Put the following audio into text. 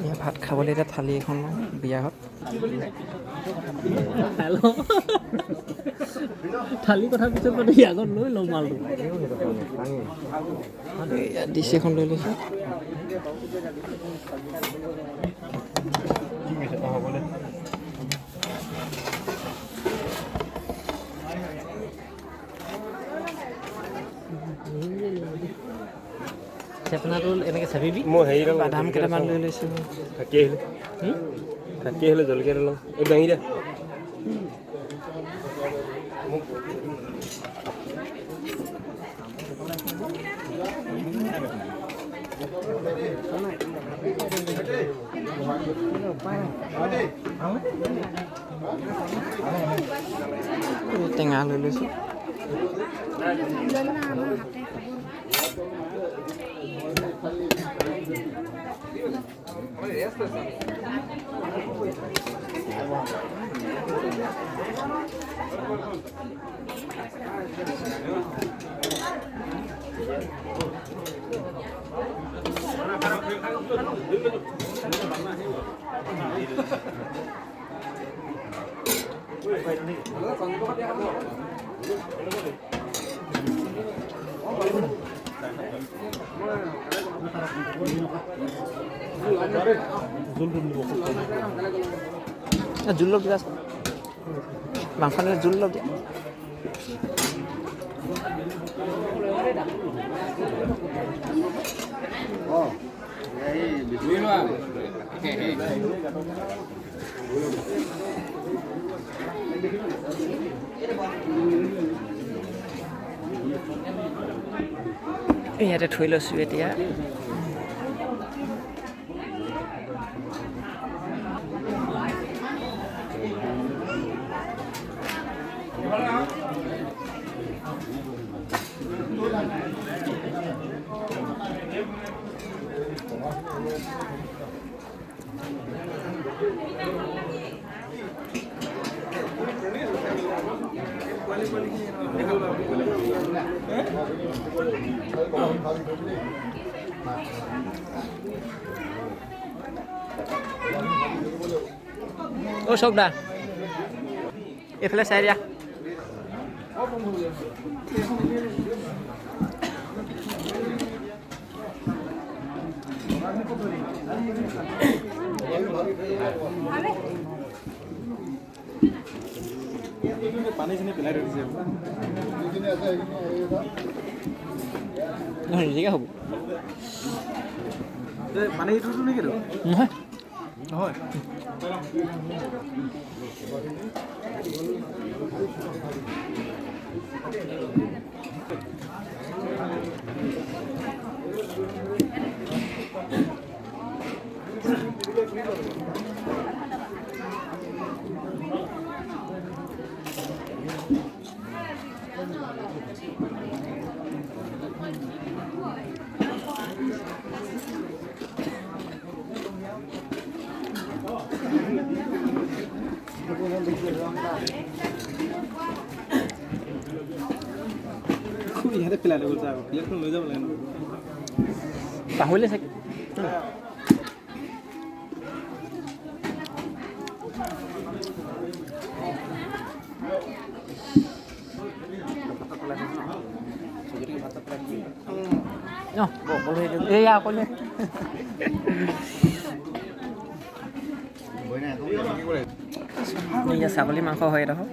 এয়া ভাত খাবলৈ এতিয়া থালি এখন লওঁ বিয়াহত। থালি কথা পিছত পাতি আগত লৈ লওঁ মালটো। এয়া ডিছ এখন লৈ লৈছোঁ। চেপনাটো এনেকৈ চেপিবি। মই হেৰি বাদাম কেইটামান লৈ লৈছোঁ। থাকি আহিলে, থাকি আহিলে জলকীয়া এটা লওঁ। এই দাঙি দিয়া। এই টেঙা লৈ লৈছোঁ। জোল অলপ দিয়া, মাংস আনিলে জোল অলপ দিয়া। ইয়াতে থৈ লৈছোঁ এতিয়া। অ' চব দা এইফালে চাই দিয়া। পানী চানী পেলাই থৈ দিছে। নহয়, নিজেকে হ'ব। পানী এইটো নেকি? নহয়। নহয়। ইয়াতে পেলাই থৈ গৈছে আকৌ প্লেটখন লৈ যাব লাগে ন। পাহৰিলে চাগে। এইয়া অকলে এয়া ছাগলী মাংস হয় এইডোখৰ।